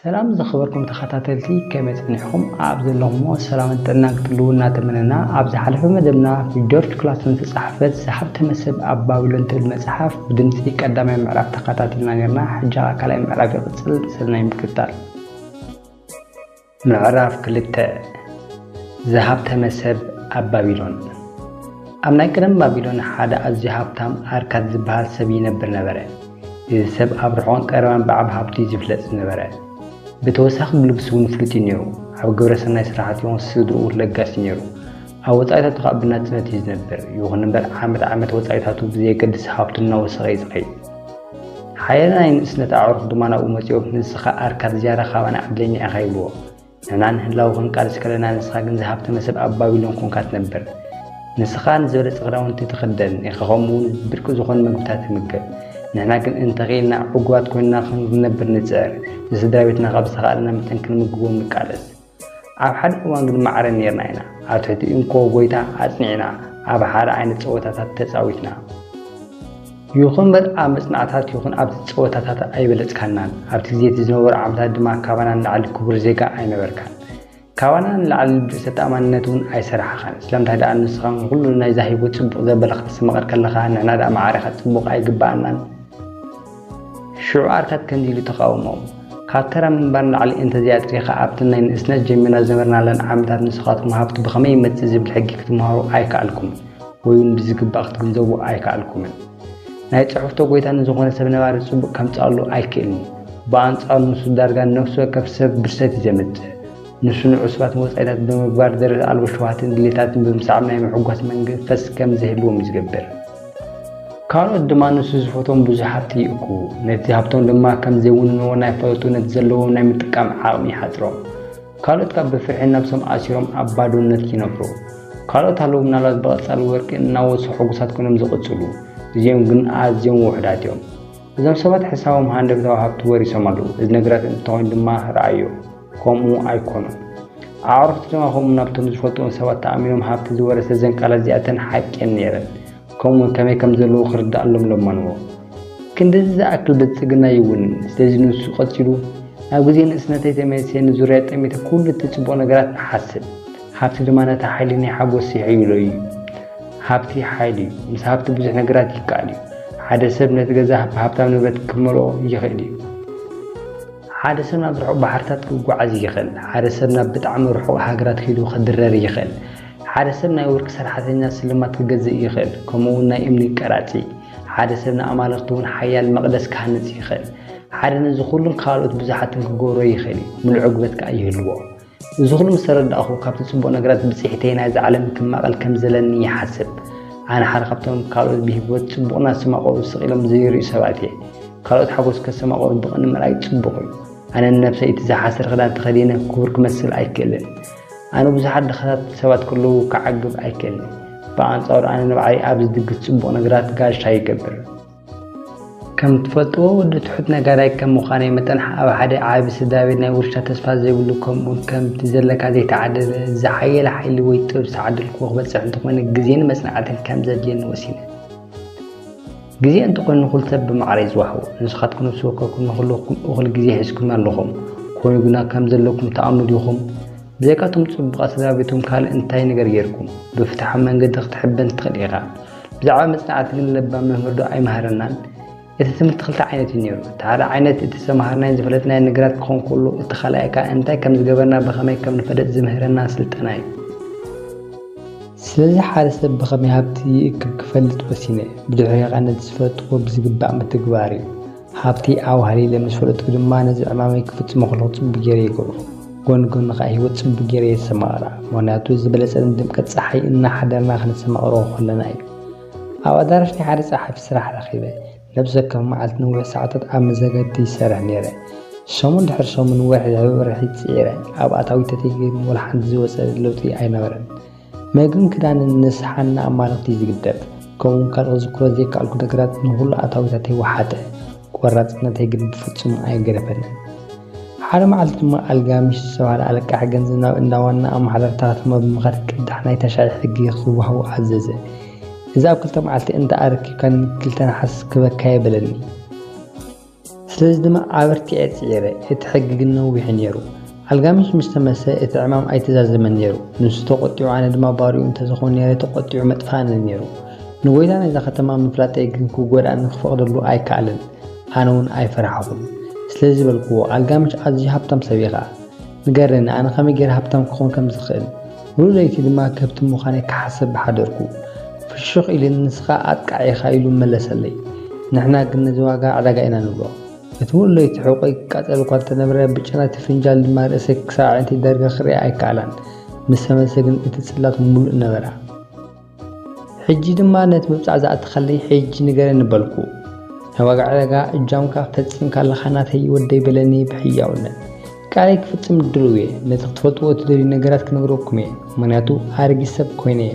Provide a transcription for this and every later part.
ሰላም ዝኸበርኩም ተኸታተልቲ፣ ከመይ ጸኒሕኩም? ኣብ ዘለኹሞ ሰላምን ጥዕናን ክትህልዉ እናተመነና፣ ኣብ ዝሓለፈ መደብና ብጆርጅ ክላሰን ዝተጻሕፈት ዝሃብተመ ሰብ ኣብ ባቢሎን ትብል መጽሓፍ ብድምጺ ቀዳማይ ምዕራፍ ተኸታቲልና ነርና። ሕጂ ኸኣ ካልኣይ ምዕራፍ ይቕጽል። ሰናይ ምክትታል። ምዕራፍ ክልተ። ዝሃብተመ ሰብ ኣብ ባቢሎን። ኣብ ናይ ቀደም ባቢሎን ሓደ ኣዝዩ ሃብታም ኣርካድ ዝበሃል ሰብ ይነብር ነበረ። እዚ ሰብ ኣብ ርሑቕን ቀረባን ብዓቢ ሃብቱ እዩ ዝፍለጥ ዝነበረ። ብተወሳኺ ብልግሲ እውን ፍሉጥ እዩ ነይሩ። ኣብ ግብረ ሰናይ ስራሓት ይኹን ስድርኡ ለጋስ እዩ ነይሩ። ኣብ ወጻኢታቱ ከኣ ብናጽነት እዩ ዝነብር። ይኹን እምበር ዓመት ዓመት ወጻኢታቱ ብዘየገድስ ሃብቱ እናወሰኸ እዩ ዝኸይድ። ሓያለ ናይ ንእስነት ኣዕሩኽ ድማ ናብኡ መጺኦም፣ "ንስኻ ኣርካድ ዝያዳ ካባና ዕድለኛ ኢኻ" ይብልዎ። "ንሕና ንህላወ ክንቃለስ ከለና፣ ንስኻ ግን ዝሃብተመ ሰብ ኣብ ባቢሎን ኮንካ ትነብር። ንስኻ ንዝበለጸ ክዳውንቲ ትኽደን ኢኻ፣ ከምኡ እውን ብርቂ ዝኾኑ መግብታት ትምገብ። ንሕና ግን እንተኽኢልና ዕጉባት ኮይንና ክንነብር ንጽዕር። ንስድራ ቤትና ካብ ዝተኻእለና መጠን ክንምግቦም ንቃለስ። ኣብ ሓደ እዋን ግን ማዕረ ነይርና ኢና። ኣብ ትሕቲ እንኮ ጎይታ ኣጽኒዕና፣ ኣብ ሓደ ዓይነት ጸወታታት ተጻዊትና። ይኹን እምበር ኣብ መጽናዕታት ይኹን ኣብቲ ጸወታታት ኣይበለጽካናን። ኣብቲ ግዜ እቲ ዝነበሩ ዓመታት ድማ ካባና ንላዕሊ ክቡር ዜጋ ኣይነበርካን። ካባና ንላዕሊ ልቢ ተኣማንነት እውን ኣይሰራሕኻን። ስለምንታይ ደኣ ንስኻ ንኹሉ ናይዛ ህይወት ጽቡቕ ዘበለ ከተስተማቕር ከለኻ፣ ንሕና ደኣ ማዕረኻ ጽቡቕ ኣይግብኣናን?" ሽዑ ኣርካድ ከምዚ ኢሉ ተቓወሞም። "ካብ ተራ ምንባር ንላዕሊ እንተዘይኣጥሪኻ፣ ኣብተን ናይ ንእስነት ጀሚርና ዝነበርናለን ዓመታት ንስኻትኩም ሃብቲ ብኸመይ ይመጽእ ዝብል ሕጊ ክትመሃሩ ኣይከኣልኩምን፣ ወይ እውን ብዝግባእ ክትግንዘቡ ኣይከኣልኩምን። ናይ ጽሕፍቶ ጎይታ ንዝኾነ ሰብ ነባሪ ጽቡቕ ከምጽኣሉ ኣይክእልን እዩ። ብኣንጻሩ ንሱ ዳርጋ ነፍሲ ወከፍ ሰብ ብርሰት እዩ ዘምጽእ። ንሱ ንዕሱባት ወጻኢታት ብምግባር ደረት ኣልቦ ሸውሃትን ድሌታትን ብምስዓብ ናይ ምሕጓስ መንፈስ ከም ዝህልዎም እዩ ዝገብር። ካልኦት ድማ ንሱ ዝፈትዎም ብዙሕ ሃብቲ ይእክቡ። ነቲ ሃብቶም ድማ ከም ዘይውንንዎ እናይፈለጡ ነቲ ዘለዎም ናይ ምጥቃም ዓቕሚ ይሓጽሮም። ካልኦት ካብ ብፍርሒ ነብሶም ኣሲሮም ኣብ ባዶነት ይነብሩ። ካልኦት ኣለዉ ምናልባት ብቐጻሊ ወርቂ እናወሱ ሕጉሳት ኮይኖም ዝቕጽሉ። እዚኦም ግን ኣዝዮም ውሑዳት እዮም። እዞም ሰባት ሕሳቦም ሃንደበታዊ ሃብቲ ወሪሶም ኣለዉ። እዚ ነገራት እንተኾይኑ ድማ ረኣዮ፣ ከምኡ ኣይኮኑን። ኣዕሩኽቲ ድማ ከምኡ ናብቶም ዝፈልጥዎም ሰባት ተኣሚኖም ሃብቲ ዝወረሰ ዘን ቃላት እዚኣተን ሓቂ እየን ነይረን። ከምኡውን ከመይ ከም ዘለዉ ክርድኣሎም ለመንዎ። ክንድዚ ዝኣክል ብልጽግና ይውንን። ስለዚ ንሱ ቀጺሉ፣ "ኣብ ግዜ ንእስነተይ ተመሊሰ ንዙርያ ጠሚተ ኩሉ እቲ ጽቡቕ ነገራት እሓስብ። ሃብቲ ድማ ነታ ሓይሊ ናይ ሓጎስ ይሕይሎ እዩ።" ሃብቲ ሓይሊ እዩ። ምስ ሃብቲ ብዙሕ ነገራት ይከኣል እዩ። ሓደ ሰብ ነቲ ገዛ ብሃብታም ንብረት ክመልኦ ይኽእል እዩ። ሓደ ሰብ ናብ ርሑቕ ባሕርታት ክጓዓዝ ይኽእል። ሓደ ሰብ ናብ ብጣዕሚ ርሑቕ ሃገራት ከይዱ ክድረር ይኽእል። ሓደ ሰብ ናይ ወርቂ ሰራሕተኛ ስልማት ክገዝእ ይኽእል፣ ከምኡ እውን ናይ እምኒ ቀራጺ። ሓደ ሰብ ንኣማልኽቲ እውን ሓያል መቕደስ ክሃንጽ ይኽእል። ሓደ ነዚ ኩሉን ካልኦት ብዙሓትን ክገብሮ ይኽእል እዩ። ምሉእ ዕግበት ከኣ ይህልዎ። እዚ ኩሉ ምስ ተረዳእኹ፣ ካብቲ ጽቡቕ ነገራት ብጽሒተይ ናይዛ ዓለም ክማቐል ከም ዘለኒ ይሓስብ። ኣነ ሓደ ካብቶም ካልኦት ብህይወት ጽቡቕ እናስተማቐሩ ስቕ ኢሎም ዘይርእዩ ሰባት እየ። ካልኦት ሓጎስ ከስተማቐሩ ብቕኒ ምርኣይ ጽቡቕ እዩ። ኣነ ንነብሰይ እቲ ዝሓሰረ ክዳን ተኸዲነ ክቡር ክመስል ኣይክእልን። ኣነ ብዙሓት ድኻታት ሰባት ከለዉ ክዓግብ ኣይክእልን። ብኣንጻሩ ኣነ ንባዕለይ ኣብዚ ድግስ ጽቡቕ ነገራት ጋሻ ይገብር። ከም ትፈልጥዎ ወዲ ትሑት ነጋዳይ ከም ምዃነይ መጠን ኣብ ሓደ ዓቢ ስድራ ቤት ናይ ውርሻ ተስፋ ዘይብሉ ከምኡውን ከምቲ ዘለካ ዘይተዓደለ ዝሓየለ ሓይሊ ወይ ጥበብ ዝተዓደልክዎ ክበጽሕ እንተኾይነ ግዜን መጽናዕትን ከም ዘድልየኒ ወሲነ። ግዜ እንተኾይኑ ንኹሉ ሰብ ብማዕረ እዩ ዝወሃቦ። ንስኻትኩም ነፍሲ ወከፍኩም ንኹልኹም እኹል ግዜ ሒዝኩም ኣለኹም። ኮይኑ ግና ከም ዘለኩም ትኣምኑ ዲኹም? ብዘይካቶም ጽቡቓት ስድራ ቤትኩም ካልእ እንታይ ነገር ጌርኩም? ብፍትሓዊ መንገዲ ክትሕበን ትኽእል ኢኻ። ብዛዕባ መጽናዕቲ ግን ለባም መምህር ዶ ኣይመሃረናን? እቲ ትምህርቲ ክልተ ዓይነት እዩ ነይሩ። እቲ ሓደ ዓይነት እቲ ዝተምሃርናዮን ዝፈለጥናዮን ነገራት ክኾን ከሎ፣ እቲ ካልኣይ ከኣ እንታይ ከም ዝገበርና ብኸመይ ከም ንፈለጥ ዝምህረና ስልጠና እዩ። ስለዚ ሓደ ሰብ ብኸመይ ሃብቲ ይእክብ ክፈልጥ ወሲነ። ብድሕሪኡ ከኣ ነቲ ዝፈለጥኩዎ ብዝግባእ ምትግባር እዩ። ሃብቲ ኣዋህሊለ ምስ ፈለጥኩ ድማ ነዚ ዕማመይ ክፍጽሞ ከለኹ ጽቡቕ ገይረ ይገብሮ። ጎኒ ጎኒ ከኣ ህይወት ጽቡቕ ገይረ የስተማቕራ። ምኽንያቱ ዝበለጸን ድምቀት ጸሓይ እናሓደርና ክነስተማቕሮ ከለና እዩ። ኣብ ኣዳራሽ ናይ ሓደ ጸሓፊ ስራሕ ረኺበ። ነብሲ ወከፍ መዓልቲ ነዊሕ ሰዓታት ኣብ መዘጋጀቲ ይሰርሕ ነይረ። ሰሙን ድሕሪ ሰሙን፣ ወርሒ ድሕሪ ወርሒ ጽዒረ። ኣብ ኣታዊተተይ ግን ወላ ሓንቲ ዝወጸ ለውጢ ኣይነበረን። መግብን ክዳንን ንስሓን ንኣማልኽቲ እዩ ዝግደፍ። ከምኡውን ካልእ ክዝክሮ ዘይከኣልኩ ነገራት ንኹሉ ኣታዊታተይ ወሓጠ። ቆራጽነተይ ግን ብፍጹም ኣይገደፈንን። ሓደ መዓልቲ ድማ ኣልጋሚሽ ዝተባህለ ኣለቃሒ ገንዘብ ናብ እንዳ ዋና ኣመሓዳሪ ተረተማ ብምኻድ ቅዳሕ ናይታ ሻሂ ሕጊ ክወሃቦ ኣዘዘ። እዚ ኣብ ክልተ መዓልቲ እንተ ኣረኪብካኒ ክልተ ነሓስ ክበካ እየ በለኒ። ስለዚ ድማ ኣበርቲዐ ጽዒረ። እቲ ሕጊ ግን ነዊሑ ነይሩ። ኣልጋሚሽ ምስ ተመሰ እቲ ዕማም ኣይተዛዘመን ነይሩ። ንሱ ተቖጢዑ፣ ኣነ ድማ ባሪኡ እንተዝኾን ነይረ ተቖጢዑ መጥፋእኒ ነይሩ። ንጎይታ ናይዛ ከተማ ምፍላጠይ ግን ክጎድኣኒ ክፈቕደሉ ኣይከኣልን። ኣነ እውን ኣይፈራሕኹን። ስለዚ በልክዎ፣ ኣልጋሚሽ ኣዝዩ ሃብታም ሰብ ኢኻ። ንገረኒ፣ ኣነ ከመይ ገይረ ሃብታም ክኾን ከም ዝኽእል? ሙሉእ ለይቲ ድማ ከብቲ ምዃነይ ክሓስብ ሓደርኩ። ፍሽኽ ኢሉ፣ "ንስኻ ኣጥቃዕ ኢኻ" ኢሉ መለሰለይ። ንሕና ግን ነዚ ዋጋ ዕዳጋ ኢና ንብሎ። እቲ ሙሉእ ለይቲ ሕቖይ ክቃጸል እኳ እንተነበረ፣ ብጨና እቲ ፍንጃል ድማ ርእሰይ ክሳብ ኣዒንተይ ዳርጋ ክርእያ ኣይከኣላን። ምስ ተመልሰ ግን እቲ ጽላት ሙሉእ ነበራ። ሕጂ ድማ ነቲ ምብጻዕ ዝኣተኻለይ ሕጂ ንገረኒ በልኩ። ናይ ዋጋ ዕዳጋ እጃምካ ፈጺምካ ኣለኻ ናተይ ወደይ በለኒ ብሕያውነት። ቃለይ ክፍጽም ድሉው እየ። ነቲ ክትፈልጥዎ እትደልዩ ነገራት ክነግረኩም እየ። ምኽንያቱ ኣረጊት ሰብ ኮይነ እየ።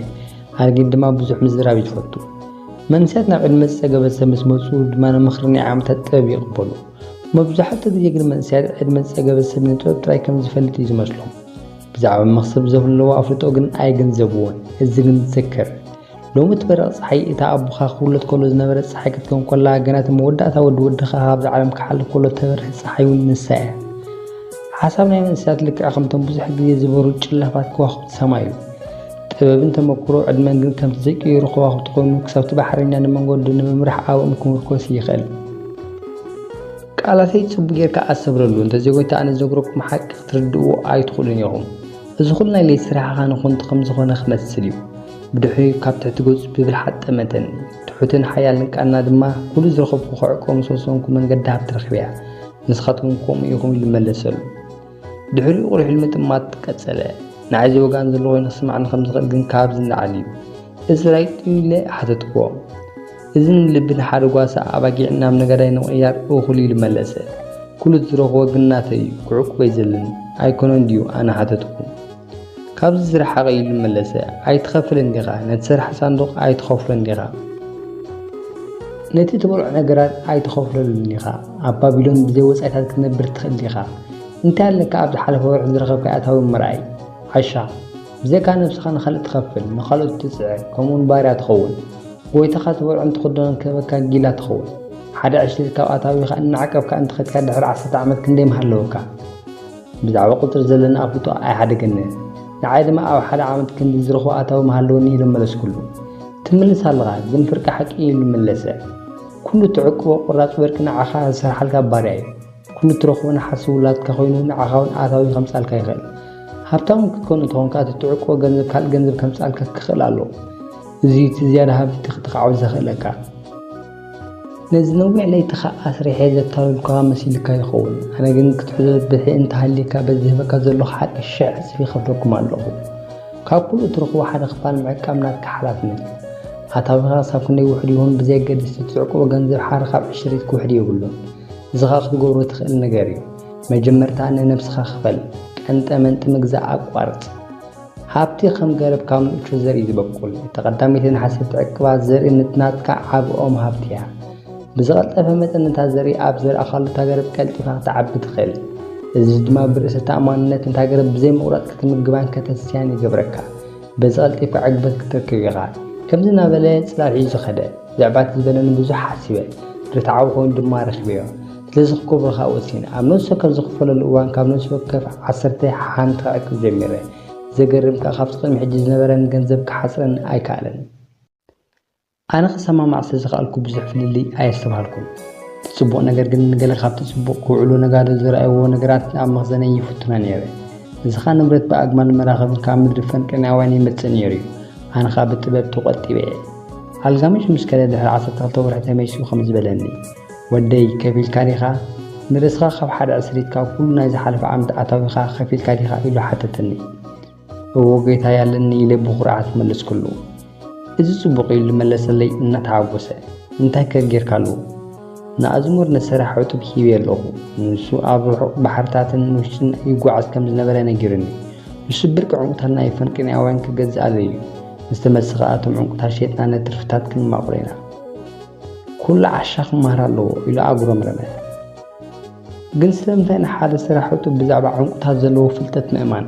ኣረጊት ድማ ብዙሕ ምዝራብ እዩ ዝፈቱ። መንእሰያት ናብ ዕድመ ዝጸገበ ሰብ ምስ መጹ ድማ ንምኽሪ ናይ ዓመታት ጥበብ ይቕበሉ። መብዛሕትኡ ግዜ ግን መንእሰያት ዕድመ ዝጸገበ ሰብ ንጥበብ ጥራይ ከም ዝፈልጥ እዩ ዝመስሎም። ብዛዕባ መኽሰብ ዘለዎ ኣፍልጦ ግን ኣይግንዘብዎን። እዚ ግን ዝዘከር። ሎሚ እቲ በረቕ ጸሓይ እታ ኣቦኻ ክውለድ ከሎ ዝነበረት ጸሓይ ክትከውን ከላ፣ ገና እቲ መወዳእታ ወዲ ወድኻ ካብዛ ዓለም ክሓልፍ ከሎ እተበርህ ጸሓይ እውን ንሳ እያ። ሓሳብ ናይ መንእሰያት ልክዕ ከምቶም ብዙሕ ግዜ ዝበሩ ጭላፋት ከዋኽብቲ ሰማይ እዩ። ጥበብን ተመክሮ ዕድመን ግን ከምቲ ዘይቅየሩ ከዋኽብቲ ኮይኑ፣ ክሳብቲ ባሕረኛ ንመንገዱ ንምምራሕ ኣብኦም ክምርኮስ ይኽእል። ቃላተይ ጽቡቕ ጌርካ ኣስተብህለሉ፣ እንተዘይኮይኑ ኣነ ዝነግረኩም ሓቂ ክትርድእዎ ኣይትኽእሉን ኢኹም። እዚ ኩሉ ናይ ለይቲ ስራሕኻ ንኾንቱ ከም ዝኾነ ክመስል እዩ። ብድሕሪኡ ካብ ትሕቲ ገጹ ብብልሓት ጠመተኒ። ትሑትን ሓያልን ቃና ድማ፣ "ኩሉ ዝረኸብኩ ክዕቅቦ ምስ ወሰንኩ መንገዲ ሃብቲ ረኺበያ። ንስኻትኩም ከምኡ ኢኹም" ኢሉ መለሰሉ። ድሕሪኡ ቁሩሕ ኢሉ ምጥማት ቀጸለ። ንዓይ እዚ ወገን ዘሎ ኮይኑ ክስማዕኒ ከም ዝኽእል ግን ካብዚ ንላዕሊ እዩ። "እዚ ጥራይ ድዩ?" ኢለ ሓተትክዎ። "እዚ ንልቢ ንሓደ ጓሳ ኣባጊዕ ናብ ነጋዳይ ንምቕያር እኹል" ኢሉ መለሰ። "ኩሉ ዝረኽቦ ግን ናተይ እዩ፣ ክዕቅቦ ኣይዘልን። ኣይኮነን ድዩ?" ኣነ ሓተትኩ። "ካብዚ ዝረሓቐ" ኢሉ መለሰ። "ኣይትኸፍልን ዲኻ? ነቲ ሰራሕ ሳንዱቕ ኣይትኸፍሎን ዲኻ? ነቲ ትበልዖ ነገራት ኣይትኸፍለሉን ዲኻ? ኣብ ባቢሎን ብዘይ ወጻኢታት ክትነብር ትኽእል ዲኻ? እንታይ ኣለካ ኣብ ዝሓለፈ ወርሒ ዝረኸብካዮ ኣታዊ ምርኣይ? ዓሻ፣ ብዘይካ ነብስኻ ንኻልእ ትኸፍል፣ ንኻልኦት ትጽዕር፣ ከምኡውን ባርያ ትኸውን። ጎይታኻ ትበልዖን ትኽደኖን ክህበካ ጊላ ትኸውን። ሓደ ዕሽሪት ካብ ኣታዊኻ እናዓቀብካ እንተኸድካ ድሕሪ ዓሰርተ ዓመት ክንደይ ምሃለወካ?" ብዛዕባ ቁጽሪ ዘለኒ ኣፍልጦ ኣይሓደገንን። ንዓይ ድማ ኣብ ሓደ ዓመት ክንዲ ዝረኽቦ ኣታዊ ምሃለወኒ ኢለ መለስኩሉ። "ትምልስ ኣለኻ፣ ግን ፍርቂ ሓቂ" ኢሉ መለሰ። "ኩሉ ትዕቅቦ ቁራጽ ወርቂ ንዓኻ ዝሰርሓልካ ባርያ እዩ። ኩሉ ትረኽቦ ነሓስ ውላድካ ኮይኑ ንዓኻ እውን ኣታዊ ከምጻልካ ይኽእል። ሃብታም እውን ክትከውን እንተኾንካ እቲ ትዕቅቦ ገንዘብ ካልእ ገንዘብ ከምጻልካ ክኽእል ኣለዎ። እዚ እዩ እቲ ዝያዳ ሃብቲ ክትኻዕብት ዘኽእለካ። ነዚ ነዊሕ ለይትኻ ኣስሪሐ ዘታለልኩኻ መሲልካ ይኸውን። ኣነ ግን ክትሕዞ ብድሒ እንተሃልዩካ በዚ ዝህበካ ዘለኹ ሓቂ ሽሕ ዕጽፊ ይኸፍለኩም ኣለኹ። ካብ ኩሉ እትረኽቦ ሓደ ክፋል ምዕቃብ ናትካ ሓላፍነት እዩ። ኣታዊኻ ክሳብ ክንደይ ውሑድ ይኹን ብዘየገድስ እቲ ትዕቅቦ ገንዘብ ሓደ ካብ ዕሽሪት ክውሕድ የብሉን። እዚ ኸኣ ክትገብሮ ትኽእል ነገር እዩ። መጀመርታ ንነብስኻ ክፈል። ቀንጠ መንጢ ምግዛእ ኣቋርጽ። ሃብቲ ከም ገረብ ካብ ንእሽቶ ዘርኢ ዝበቁል። እታ ቀዳመይቲ ናሕሲ ትዕቅባ ዘርኢ ንናትካ ዓቢ ኦም ሃብቲ እያ። ብዝቐልጠፈ መጠን ነታ ዘርኢ ኣብ ዘርኣኻሉ እታ ገረብ ቀልጢፋ ክትዓቢ ትኽእል። እዚ ድማ ብርእሰ ተኣማንነት ነታ ገረብ ብዘይ ምቑራጽ ክትምግባን ከተስትያን ይገብረካ። በዚ ቀልጢፋ ዕግበት ክትረክብ ኢኻ። ከምዚ እናበለ ጽላል ሒዙ ከደ። ብዛዕባ እቲ ዝበለኒ ብዙሕ ሓሲበ። ርትዓዊ ኮይኑ ድማ ረኺበዮ። ስለዚ ክገብሮ ከኣ ወሲነ። ኣብ ነፍሲ ወከፍ ዝኽፈለሉ እዋን ካብ ነፍሲ ወከፍ ዓሰርተ ሓንቲ ክዕቅብ ጀሚረ። ዘገርም ከኣ ካብቲ ቅድሚ ሕጂ ዝነበረኒ ገንዘብ ክሓጽረኒ ኣይከኣለን። ኣነ ክሰማማዕ ስለ ዝኸኣልኩ ብዙሕ ፍልልይ ኣየስተብሃልኩን። እቲ ጽቡቕ ነገር ግን ንገለ ካብቲ ጽቡቕ ክውዕሉ ነጋዶ ዝረኣይዎ ነገራት ኣብ መኽዘነይ ይፍቱና ነይረ። እዚ ኸኣ ንብረት ብኣግማልን መራኽብን ካብ ምድሪ ፈንቅል ናይ ኣዋን ይመጽእ ነይሩ እዩ። ኣነ ኸኣ ብጥበብ ተቖጢበ እየ። ኣልጋሚሽ ምስ ከደ ድሕሪ ዓሰርተ ክልተ ወርሒ ተመሊሱ ከምዚ በለኒ፣ "ወደይ፣ ከፊልካ ዲኻ? ንርእስኻ ካብ ሓደ ዕስሪት ካብ ኩሉ ናይ ዝሓለፈ ዓመት ኣታዊኻ ከፊልካ ዲኻ?" ኢሉ ሓተተኒ። "እወ ጌታየ፣ ኣለኒ" ኢለ ብኹርዓት መለስኩሉ። "እዚ ጽቡቕ" ኢሉ መለሰለይ እናተሓጎሰ። "እንታይ ከ ጌርካሉ?" "ንኣዝሙር ንሰራሕ ዕጡብ ሂበዮ ኣለኹ። ንሱ ኣብ ርሑቕ ባሕርታትን ውሽጥን ይጓዓዝ ከም ዝነበረ ነጊሩኒ። ንሱ ብርቂ ዕንቁታት ናይ ፈንቅል ኣዋን ክገዝእ ኣለዩ። ምስ ተመልሰ ኸኣ እቶም ዕንቁታት ሸይጥና ነቲ ትርፍታት ክንማቕሎ ኢና። ኩሉ ዓሻ ክመሃር ኣለዎ" ኢሉ ኣጉረምረመ። ግን ስለምንታይ ንሓደ ስራሕ ዕጡብ ብዛዕባ ዕንቁታት ዘለዎ ፍልጠት ምእማን?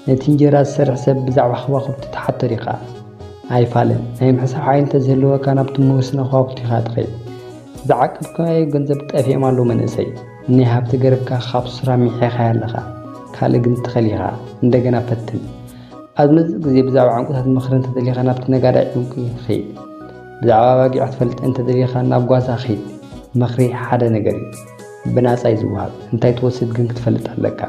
ነቲ እንጀራ ዝሰርሕ ሰብ ብዛዕባ ከዋኽብቲ ትሓቶ ዲኻ? ኣይፋልን። ናይ ምሕሳብ ሓይሊ እንተዝህልወካ ናብቲ መወሰኒ ከዋኽብቲ ኢኻ ትኸይድ። ዝዓቀብካዮ ገንዘብ ጠፊኦም ኣለዉ መንእሰይ። ናይ ሃብቲ ገረብካ ካብ ሱራ ሚሒኻያ ኣለኻ። ካልእ ግን ትኸል ኢኻ። እንደገና ፈትን። ኣብ ዝመጽእ ግዜ ብዛዕባ ዕንቁታት ምኽሪ እንተደሊኻ ናብቲ ነጋዳይ ዕንቁ ኺድ። ብዛዕባ ኣባጊዕ ክትፈልጥ እንተደሊኻ ናብ ጓሳ ኺድ። ምኽሪ ሓደ ነገር እዩ። ብናጻ እዩ ዝወሃብ። እንታይ ትወስድ ግን ክትፈልጥ ኣለካ።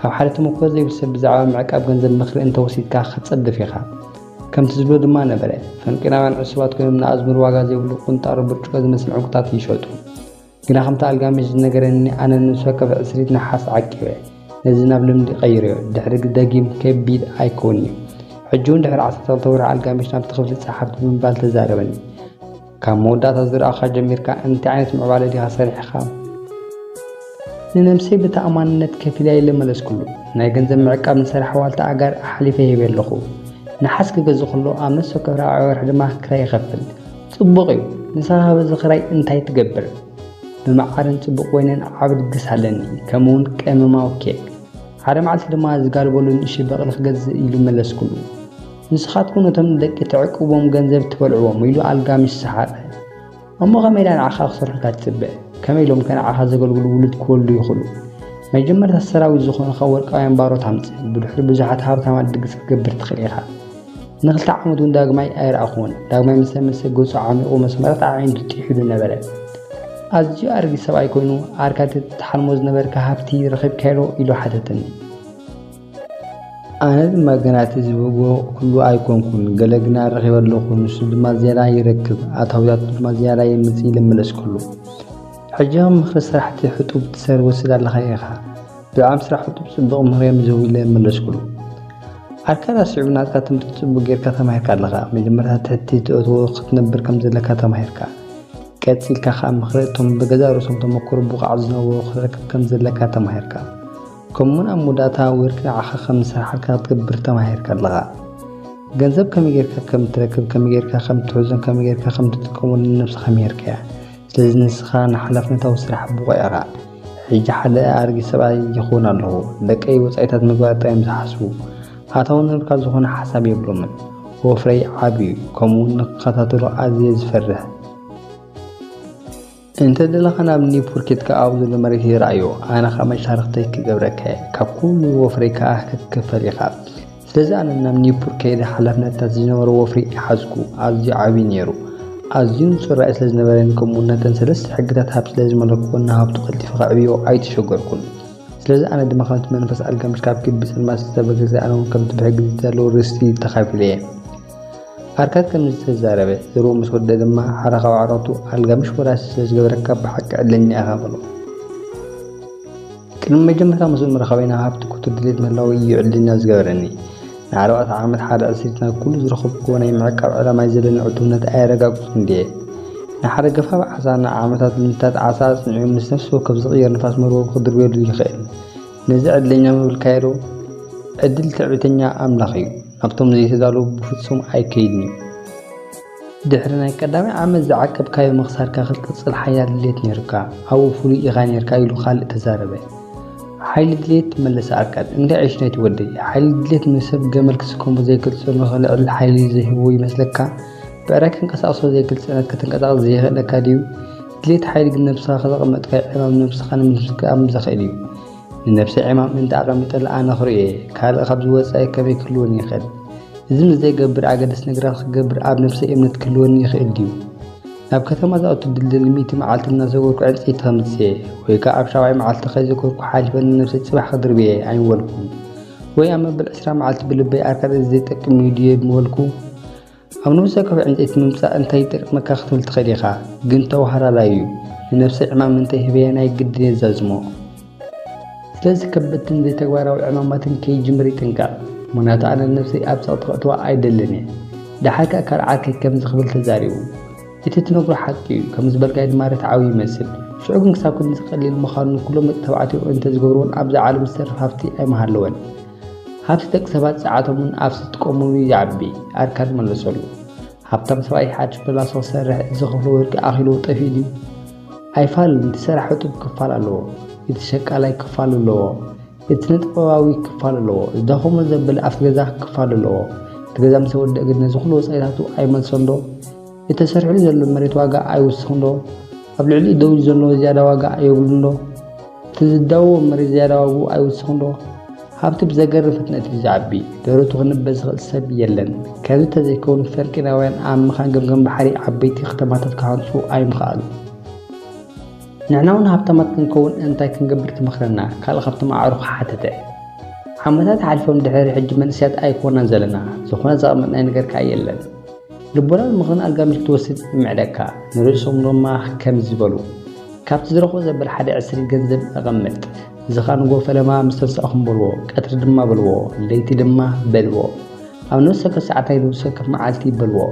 ካብ ሓደ ተመክሮ ዘይብሉ ሰብ ብዛዕባ ምዕቃብ ገንዘብ ምኽሪ እንተወሲድካ ክትጸድፍ ኢኻ። ከምቲ ዝብሎ ድማ ነበረ፣ ፈንቅናውያን ዕሱባት ኮይኖም ንኣዝመር ዋጋ ዘይብሉ ቁንጣሮ ብርጭቆ ዝመስል ዕንቁታት ይሸጡ። ግና ከምቲ ኣልጋሚሽ ዝነገረኒ ኣነ ንነፍሲ ወከፍ ዕስሪት ነሓስ ዓቂበ ነዚ ናብ ልምዲ ቀይረዮ። ድሕሪ ደጊም ከቢድ ኣይከውን እዩ። ሕጂ እውን ድሕሪ ዓሰርተ ክልተ ወርሒ ኣልጋሚሽ ናብቲ ክፍሊ ጸሓፍቲ ብምባል ተዛረበኒ። ካብ መወዳእታ ዝረኣኻ ጀሚርካ እንታይ ዓይነት ምዕባለ ዲኻ ሰሪሕኻ? ንነብሰይ ብተኣማንነት ከፊለ ኢለ መለስኩሉ። ናይ ገንዘብ ምዕቃብ ንሰራሕ ዋልታ ኣጋር ኣሕሊፈ ሂበ ኣለኹ። ነሓስ ክገዝእ ከሎ ኣብ ነፍሲ ወከፍ ራብዓይ ወርሒ ድማ ክራይ ይኸፍል። ጽቡቕ እዩ። ንስኻ በዚ ክራይ እንታይ ትገብር? ብመዓርን ጽቡቕ ወይንን ዓቢ ድግስ ኣለኒ፣ ከምኡውን ቀመማዊ ኬክ። ሓደ መዓልቲ ድማ ዝጋልበሉ ንእሽቶ በቕሊ ክገዝእ ኢሉ መለስኩሉ። ንስኻትኩም ነቶም ደቂ ትዕቅብዎም ገንዘብ ትበልዕዎም ኢሉ ኣልጋሚሽ ሰሓቐ። እሞ ከመይ ኢላ ንዓኻ ክሰርሑልካ ትጽበ? ከመይ ኢሎም ከ ንዓኻ ዘገልግሉ ውሉድ ክወልዱ ይኽእሉ? መጀመርታ ሰራዊት ዝኾኑኻ ወርቃውያን ባሮት ኣምጽእ። ብድሕሪ ብዙሓት ሃብታማት ድግስ ክትገብር ትኽእል ኢኻ። ንኽልተ ዓመት እውን ዳግማይ ኣይረኣኹዎን። ዳግማይ ምስ ተመልሰ ገጹ ዓሚቑ መስመራት ኣዒንቱ ጥሒሉ ነበረ። ኣዝዩ ኣረጊት ሰብኣይ ኮይኑ፣ ኣርካድ ትሓልሞ ዝነበርካ ሃብቲ ረኺብካዮ ዶ? ኢሉ ሓተተኒ። ኣነ ድማ ገና እቲ ዝብህጎ ኩሉ ኣይኮንኩን፣ ገለ ግና ረኺበ ኣለኹ፣ ንሱ ድማ ዝያዳ ይረክብ፣ ኣታዊታቱ ድማ ዝያዳ የምጽእ ኢለ መለስኩሉ። ሕጂ ከም ምኽሪ ሰራሕቲ ሕጡብ ትሰር ወስድ ኣለኻ ኢኻ። ብዓም ስራሕ ሕጡብ ጽቡቕ ምኽሪ እዮም ዝህቡ ኢለ መለስኩሉ። ኣርካድ ኣስዒቡ ናትካ ትምህርቲ ጽቡቕ ጌርካ ተማሂርካ ኣለኻ። መጀመርታ ትሕቲ ትእትዎ ክትነብር ከም ዘለካ ተማሂርካ። ቀጺልካ ከኣ ምኽሪ እቶም ብገዛእ ርእሶም ተመኩሮ ብቑዓት ዝነበሩ ክትረክብ ከም ዘለካ ተማሂርካ። ከምኡውን ኣብ መወዳእታ ወርቂ ንዓኻ ከም ዝሰርሓልካ ክትገብር ተማሂርካ ኣለኻ። ገንዘብ ከመይ ጌርካ ከም ትረክብ፣ ከመይ ጌርካ ከም ትሕዞን ከመይ ጌርካ ከም ትጥቀመሉ ንነብስኻ ምሂርካያ። ስለዚ ንስኻ ንሓላፍነታዊ ስራሕ ብቑዕ ኢኻ። ሕጂ ሓደ ኣረጊት ሰብኣይ ይኸውን ኣለኹ። ደቀይ ወጻኢታት ምግባር ጥራይ እዮም ዝሓስቡ። ኣታዊ ንብረትካ ዝኾነ ሓሳብ የብሎምን። ወፍረይ ዓቢ እዩ፣ ከምኡውን ንክከታተሎ ኣዝየ ዝፈርሕ። እንተ ደለኻ ናብ ኒውዮርክ ኬድካ ኣብኡ ዘሎ መሬት ይርኣዮ፣ ኣነ ኸኣ መሻርኽተይ ክገብረካ እየ። ካብ ኩሉ ወፍረይ ከኣ ክትክፈል ኢኻ። ስለዚ ኣነ ናብ ኒውዮርክ ከይደ ሓላፍነታት ዝነበሮ ወፍሪ ይሓዝኩ። ኣዝዩ ዓብዪ ነይሩ። ኣዝዩ ንጹር ራእይ ስለ ዝነበረኒ፣ ከምኡ እውን ነተን ሰለስተ ሕግታት ሃብቲ ስለ ዝመለክኩ፣ ንሃብቱ ቀልጢፈ ከዕብዮ ኣይተሸገርኩን። ስለዚ ኣነ ድማ ከምቲ መንፈስ ኣልጋሚሽ ካብ ክቢ ጸልማት ዝተበገሰ፣ ኣነ እውን ከምቲ ብሕጊ ዝተዳለወ ርስቲ ተኻፊለ እየ። ኣርካድ ከምዚ ተዛረበ። ዘርኡ ምስ ወደአ ድማ፣ ሓደ ካብ ኣዕሩኽቱ ኣልጋሚሽ ወራሲ ስለ ዝገበረካ ብሓቂ ዕድለኛ ኢኻ በሎ። ቅድሚ መጀመርታ ምስኡ ምርኻበይ ናብ ሃብቲ ክቱር ድሌት ምህላወይ እዩ ዕድለኛ ዝገበረኒ። ንኣርባዕተ ዓመት ሓደ ዕስሪት ናይ ኩሉ ዝረኸብኩዎ ናይ ምዕቃብ ዕላማይ ዘለኒ ዕቱብነት ኣየረጋግጽኩን ድየ? ንሓደ ገፋፍ ዓሳ ንዓመታት ልምድታት ዓሳ ኣጽኒዑ ምስ ነፍሲ ወከፍ ዝቕየር ንፋስ መርበቡ ክድርብየሉ ይኽእል። ነዚ ዕድለኛ ምብልካዮ ዶ? ዕድል ትዕቢተኛ ኣምላኽ እዩ። ናብቶም ዘይተዳለዉ ብፍጹም ኣይከይድን እዩ። ድሕሪ ናይ ቀዳማይ ዓመት ዝዓቀብካዮ ምኽሳርካ ክትቅጽል ሓያል ድሌት ነይሩካ። ኣብኡ ፍሉይ ኢኻ ነይርካ ኢሉ ካልእ ተዛረበ። ሓይሊ ድሌት መለሰ ኣርካድ። እንዳ ዒሽ ናይቲ ወደይ። ሓይሊ ድሌት ንሰብ ገመል ክስከሞ ዘይክእል ጽዕኑ ከልዕል ሓይሊ ዘይህቦ ይመስለካ? ብዕራይ ከንቀሳቕሶ ዘይክእል ጽዕነት ከተንቀሳቕስ ዘየኽእለካ ድዩ? ድሌት ሓይሊ ግን ነብስኻ ከዘቐመጥካዮ ዕማም ነብስኻ ንምስካም ዘኽእል እዩ። ንነብሰይ ዕማም እንተ ኣቐሚጠላ ኣነ ክርእዮ እየ። ካልእ ካብዚ ወጻኢ ከመይ ክህልወኒ ይኽእል? እዚ ምስ ዘይገብር ኣገደስቲ ነገራት ክገብር ኣብ ነብሰይ እምነት ክህልወኒ ይኽእል ድዩ? ናብ ከተማ ዝኣቱ ድልድል ሚእቲ መዓልቲ እናዘጎርኩ ዕንጸይቲ ከምጽእ እየ። ወይ ከኣ ኣብ ሻብዓይ መዓልቲ ከይዘጎርኩ ሓሊፈ ንነብሰይ ጽባሕ ክድርብየ ኣይምበልኩን። ወይ ኣብ መበል ዕስራ መዓልቲ ብልበይ ኣርካድ እዚ ዘይጠቅም እዩ ድየ ምበልኩ? ኣብ ነብሲ ወከፍ ዕንጸይቲ ምምጻእ እንታይ ይጠቅመካ ክትብል ትኽእል ኢኻ፣ ግን ተወሃላላይ እዩ። ንነብሰይ ዕማም እንተ ሂበያ ናይ ግድን የዛዝሞ። ስለዚ ከበድትን ዘይተግባራዊ ዕማማትን ከይጅምር ይጥንቀቕ። ምኽንያቱ ኣነ ንነብሰይ ኣብ ጸቕጢ ከእትዋ ኣይደልን እየ። ደሓር ከኣ ካልእ ዓርከይ ከምዚ ክብል ተዛሪቡ። እቲ ትነግሮ ሓቂ እዩ፣ ከም ዝበልካዮ ድማ ርትዓዊ ይመስል። ሽዑ ግን ክሳብ ክንድዚ ቀሊል ምዃኑ ንኩሎም ደቂ ተባዕትዮ እንተ ዝገብርዎን ኣብዛ ዓለም ዝተርፍ ሃብቲ ኣይምሃለወን። ሃብቲ ደቂ ሰባት ጸዓቶምን ኣብ ዝጥቀሙሉ ይዓቢ። ኣርካድ መለሰሉ። ሃብታም ሰብኣይ ሓድሽ ፕላሶ ክሰርሕ ዝኸፍሎ ወርቂ ኣኺልዎ ጠፊኡ ድዩ? ኣይፋልን፣ እቲ ሰራሕ ዕጡብ ክፋል ኣለዎ። እቲ ሸቃላይ ክፋሉ ኣለዎ። እቲ ስነ-ጥበባዊ ክፋሉ ኣለዎ። ዝደኸሞ ዘብል ኣብቲ ገዛ ክፋሉ ኣለዎ። እቲ ገዛ ምስ ተወድአ ግን ነዚ ኩሉ ወጻኢታቱ ኣይመልሶን ዶ? እቲ ተሰሪሑሉ ዘሎ መሬት ዋጋ ኣይውስኽን ዶ? ኣብ ልዕሊኡ ደው ዘሎ ዝያዳ ዋጋ የብሉን ዶ? እቲ ዝዳወቦ መሬት ዝያዳ ዋግኡ ኣይውስኽን ዶ? ሃብቲ ብዘገርም ፍጥነት እዩ ዝዓቢ። ደረቱ ክንበ ዝኽእል ሰብ የለን። ከምዚ ተዘይከውን ፈርቂ ናውያን ኣብ ምኻን ገምገም ባሕሪ ዓበይቲ ከተማታት ክሃንጹ ኣይምኸኣሉ። ንሕና እውን ሃብታማት ክንከውን እንታይ ክንገብር ትመኽረና? ካልእ ካብቶም ኣዕሩኽ ሓተተ። ዓመታት ሓሊፎም ድሕሪ ሕጂ መንእሰያት ኣይኮናን ዘለና። ዝኾነ ዘቐመጥናዮ ነገር ከኣ የለን። ልቦና ንምኽን ኣልጋሚሽ ክትወስድ እምዕደካ። ንርእሶም ድማ ከምዚ በሉ። ካብቲ ዝረኽቦ ዘበል ሓደ ዕስሪት ገንዘብ እቐምጥ። እዚ ኸኣ ንጎ ፈለማ ምስ ተንሳእኹም በልዎ፣ ቀትሪ ድማ በልዎ፣ ለይቲ ድማ በልዎ። ኣብ ነፍሲ ወከፍ ሰዓት ናይ ነፍሲ ወከፍ መዓልቲ በልዎ።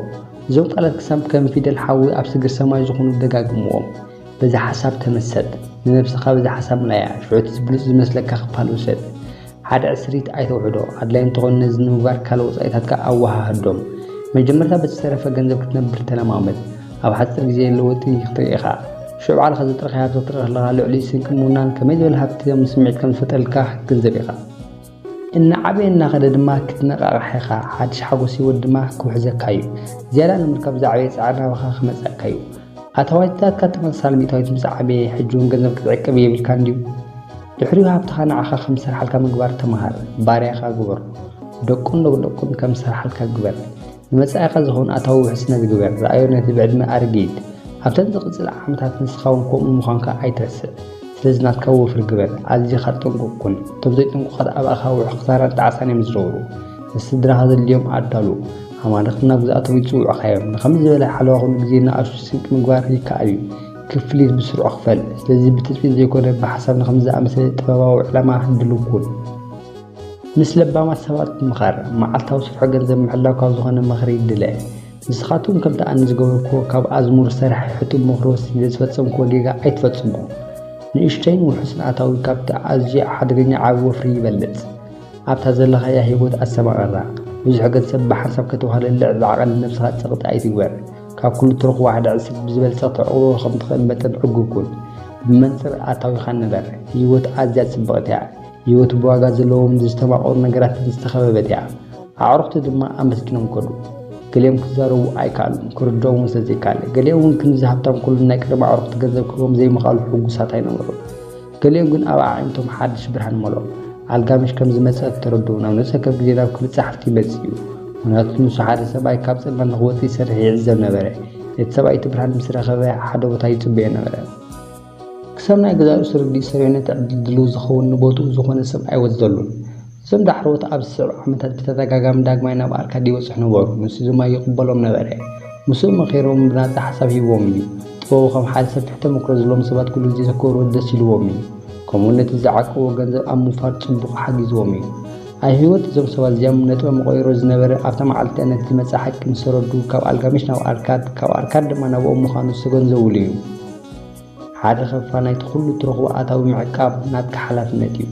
እዞም ቃላት ክሳብ ከም ፊደል ሓዊ ኣብ ስግር ሰማይ ዝኾኑ ደጋግምዎም። በዚ ሓሳብ ተመሰጥ። ንነብስኻ በዚ ሓሳብ ምልኣያ። ሽዑ እቲ ብሉጽ ዝመስለካ ክፋል ውሰድ። ሓደ ዕስሪት ኣይተውሕዶ። ኣድላይ እንተኾነ ነዚ ንምግባር ካልእ ወጻኢታትካ ኣወሃህዶም። መጀመርታ በቲ ዝተረፈ ገንዘብ ክትነብር ተለማመድ። ኣብ ሓጺር ግዜ ለውጢ ክትርኢ ኢኻ። ሽዑ ባዕልኻ ዘጥረኻዮ ሃብቲ ክትርኢ ከለኻ ልዕሊ ስንቂ ምውናን ከመይ ዝበለ ሃብቲ ስምዒት ከም ዝፈጥረልካ ክትግንዘብ ኢኻ። እናዓበየ እናኸደ ድማ ክትነቓቓሕ ኢኻ። ሓድሽ ሓጎስ ህይወት ድማ ክውሕዘካ እዩ። ዝያዳ ንምርካብ ዝዓበየ ጻዕሪ ናባኻ ክመጽኣካ እዩ። ኣታዊታትካ ተመሳሳሊ ሚእታዊት ምስ ዓበየ፣ ሕጂ እውን ገንዘብ ክትዕቅብ የብልካን ድዩ? ድሕሪኡ ሃብትኻ ንዓኻ ከም ዝሰርሓልካ ምግባር ተመሃር። ባርያኻ ግበሮ። ደቁን ደቅደቁን ከም ዝሰርሓልካ ግበር። ንመጻኢኻ ዝኸውን ኣታዊ ውሕስነት ግበር። ረኣዮ ነቲ ብዕድመ ኣረጊት ኣብተን ዝቕጽል ዓመታት ንስኻ እውን ከምኡ ምዃንካ ኣይትረስዕ። ስለዚ ናትካ ወፍሪ ግበር። ኣዚኻ ጥንቁቕ ኩን። እቶም ዘይጥንቁቓት ኣብ ኣኻውሕ ክሳራን ጣዕሳን እዮም ዝነብሩ። ንስድራኻ ዘድልዮም ኣዳሉ። ኣማልኽቲ ናብ ግዝኣቶም ይጽውዑኻ እዮም። ንኸምዚ ዝበለ ሓለዋ ኩሉ ግዜ ንኣሽቱ ስንቂ ምግባር ይከኣል እዩ። ክፍሊት ብስሩዕ ክፈል። ስለዚ ብትጽቢት ዘይኮነ ብሓሳብ ንኸምዚ ዝኣመሰለ ጥበባዊ ዕላማ ድሉው ኩን። ምስ ለባማት ሰባት ምኸር። መዓልታዊ ስፍሖ ገንዘብ ምሕላው ካብ ዝኾነ ምኽሪ ድለ። ንስኻትኩም ከምቲ ኣነ ዝገበርክዎ ካብ ኣዝሙር ሰራሒ ሕጡብ መኽሮ ወሲደ ዝፈጸምክዎ ጌጋ ኣይትፈጽሙ። ንእሽተይን ውሑስን ኣታዊ ካብቲ ኣዝዩ ሓደገኛ ዓቢ ወፍሪ ይበልጽ። ኣብታ ዘለኻያ ህይወት ኣስተማቕራ። ብዙሕ ገንዘብ ብሓንሳብ ከተዋህለለ ዝዓቐል ንነብስኻ ጸቕጢ ኣይትግበር። ካብ ኩሉ ትረኽቦ ሓደ ዕስብ ብዝበልጸ ክትዕቕቦ ከም ትኽእል መጠን ዕጉብ ኩን። ብመንጽር ኣታዊኻ ንበር። ህይወት ኣዝያ ጽብቕቲ እያ። ህይወት ብዋጋ ዘለዎም ዝተማቐሩ ነገራትን ዝተኸበበት እያ። ኣዕሩኽቲ ድማ ኣመስጊኖም ከዱ። ገሊኦም ክዛረቡ ኣይከኣሉን፣ ክርድኦም እውን ስለዘይከኣለ። ገሊኦም እውን ክንዚ ሃብታም ኩሉ ናይ ቀደም ኣዕሩኽቲ ገንዘብ ክህቦም ዘይምኽኣሉ ሕጉሳት ኣይነበሩን። ገሊኦም ግን ኣብ ኣዒንቶም ሓድሽ ብርሃን መሎ። ኣልጋሚሽ ከም ዝመጸ ተረድኡ፣ ናብ ነፍሲ ወከፍ ግዜ ናብ ክልተ ጸሓፍቲ ይመጽእ እዩ። ምኽንያቱ ንሱ ሓደ ሰብኣይ ካብ ጸልማት ንኽወጽእ ይሰርሕ ይዕዘብ ነበረ። እቲ ሰብኣይ እቲ ብርሃን ምስ ረኸበ ሓደ ቦታ ይጽበዮ ነበረ። ክሳብ ናይ ገዛእ ርእሱ ርድኢት ሰሪዑ ነቲ ዕድል ድሉው ዝኸውን ንቦትኡ ዝኾነ ሰብ ኣይወስደሉን። እዞም ዳሕረዎት ኣብ ዝስዕብ ዓመታት ብተደጋጋሚ ዳግማይ ናብ ኣርካድ ይበጽሑ ነበሩ። ንሱ ድማ ይቕበሎም ነበረ። ምስኡ መኺሮም ብናጻ ሓሳብ ሂብዎም እዩ። ጥበቡ ከም ሓደ ሰፊሕ ተመክሮ ዘለዎም ሰባት ኩሉ ግዜ ዘክብርዎ ደስ ኢልዎም እዩ። ከምኡ ነቲ ዝዓቀብዎ ገንዘብ ኣብ ምውፋር ጽቡቕ ሓጊዝዎም እዩ። ኣብ ህይወት እዞም ሰባት እዚኦም ነጥበ መቐይሮ ዝነበረ ኣብታ መዓልቲ ነቲ ዝመጽእ ሓቂ ምስ ተረዱ ካብ ኣልጋሚሽ ናብ ኣርካድ ካብ ኣርካድ ድማ ናብኦም ምዃኑ ዝተገንዘብሉ እዩ። ሓደ ክፋል ናይቲ ኩሉ ትረኽቦ ኣታዊ ምዕቃብ ናትካ ሓላፍነት እዩ።